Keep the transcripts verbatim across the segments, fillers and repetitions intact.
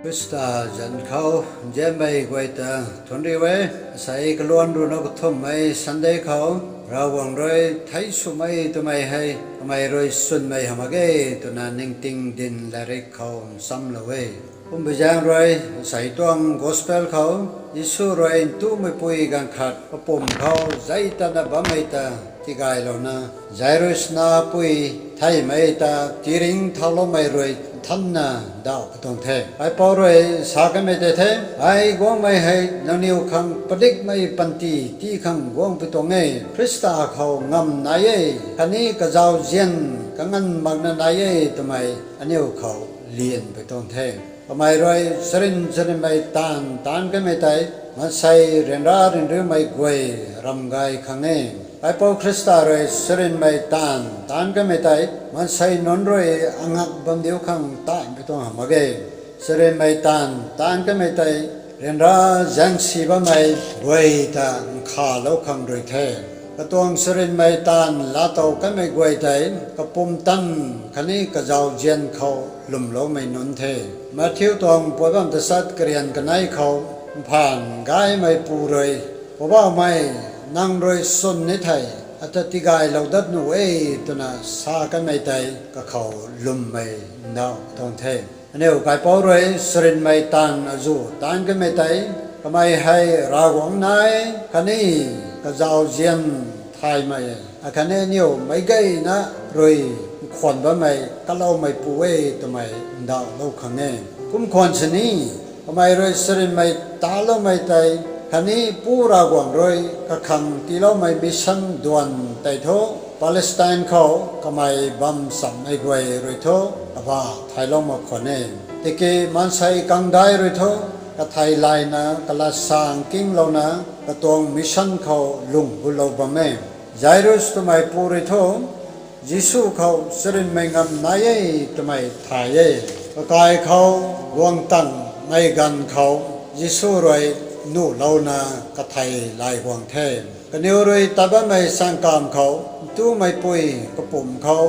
Khrista zanc khou nzianmei guay ta thuanc riu e. Asei kaluan ruhna kathumhmei Sunday khou Ravguangc rui thei swmei twmei hei kamei rui swnmei hamh mak ge twna Ningting Dinc latrik khou nchamlou e. Kumbi zaeng rui asei tuang gospel khou Jisu rui ntumei pui ganv khat kapumc khou zei tatna bammei ta tigaylouna Jairus napui theymei ta tiringc thauloumei rui nthanna ndauh pui tuang the. Kaipouc rui sa kamei tei the, ai guangmei hei nangniw khang padikmei panty tii khang guang pui tuang e. Khrista khou ngamv nai e, khatni kazauzian kanganv makna nai e twmei aniu khou lian pui tuang the. Kamei rui charyn charynmei taanv taanc kamei tei maansei ryanra ryanriumei guay ramgay khang e. Kaipouc Khrista rui charynmei taanv taanc kamei tei maansei nunc rui angak bam diu khang taanv pui tuang hamh mak ge. Charynmei taanv taanc kamei tei ryanra zaengsi bammei guay ta nkhavlou khang rui the. Katuang charynmei taanv laatow kamei guay tei kapumtan khatni kazauzian khou lwmloumei nunc the. Matthew tuang puai bam tachat karian kanei khou mphan gaymeipu rui, Poubauhmei, nang rui chwn ni thei, ata tigaylou dat nuh e, twna sa kanmei tei kakhou lwmmei ndauh tuang the. Aniu kaipouc rui charynmei taanv azuh taanc kamei tei, kamei hei Ravguangc nai khatni kazauzian thaymei, akhatni aniu meic gayna rui nkhwan bammei kaloumeipu e twmei ndauhlou khang e. Kum khwan sini, kamei rui charynmei taloumei tei khatni Pu Ravguangc rui kakhang tiiloumei mission duan tei thu, Palestine khou kamei bam chammei guay rui thu kabah thailou mak khwan e. Tiki maansei kangdai rui thu kathei layna kalat sang kinglouna katuang mission khou lung gutlou bam e. Jairus twmei pu rui thu Jisu khou charynmei ngamv nai e twmei thay e. Kakai khou guang tangmei ganv khou Jisu rui nuhlouna kathei lay guang the. Kaniw rui tat bammei sangkamv khou ntumei pui kapumc khou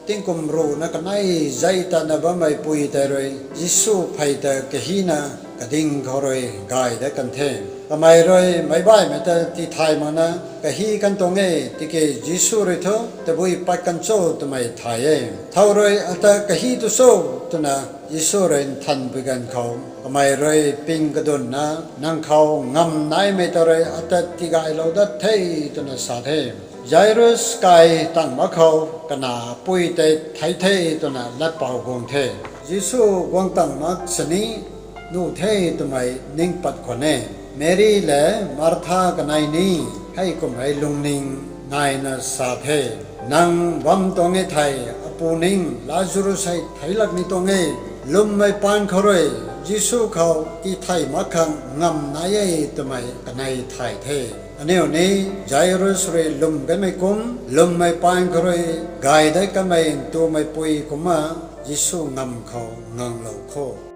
tingkum ruhna kanei zei tatna bammei pui tei rui Jisu phey ta kahina kading khou rui gay dat kan the. Kamei rui meic baihmei ta tithay makna kahi kan tuang e, tiki Jisu rui thu, tabui pat kan cho, twmei thay e. Thow rui ata kahi tu cho, twna Jisu rui nthanpui ganv khou kamei rui ping kadunna, nang khou ngamv naimei ta rui ata tigaylou dat the, twna sa the. Jairus kai tang mak khou kana pui tei thei the twna latpau guang the. Jisu guang tang mak sini nuh the twmei ning pat khwan e. Meri le Martha kanei ni hei kummei lungning naina sa the, nang bam tuang e thei, apu ning Lazarus hei theilak ni tuang e. Lwmmei paan khou rui Jisu khou tithey mak khang ngamv nai e twmei kanei thay the. Aniu ni Jairus rui lwm kanmei kum, lwmmei paan khou rui gay dat kanmei ntumei pui kumna Jisu ngamv khou nganglou kho.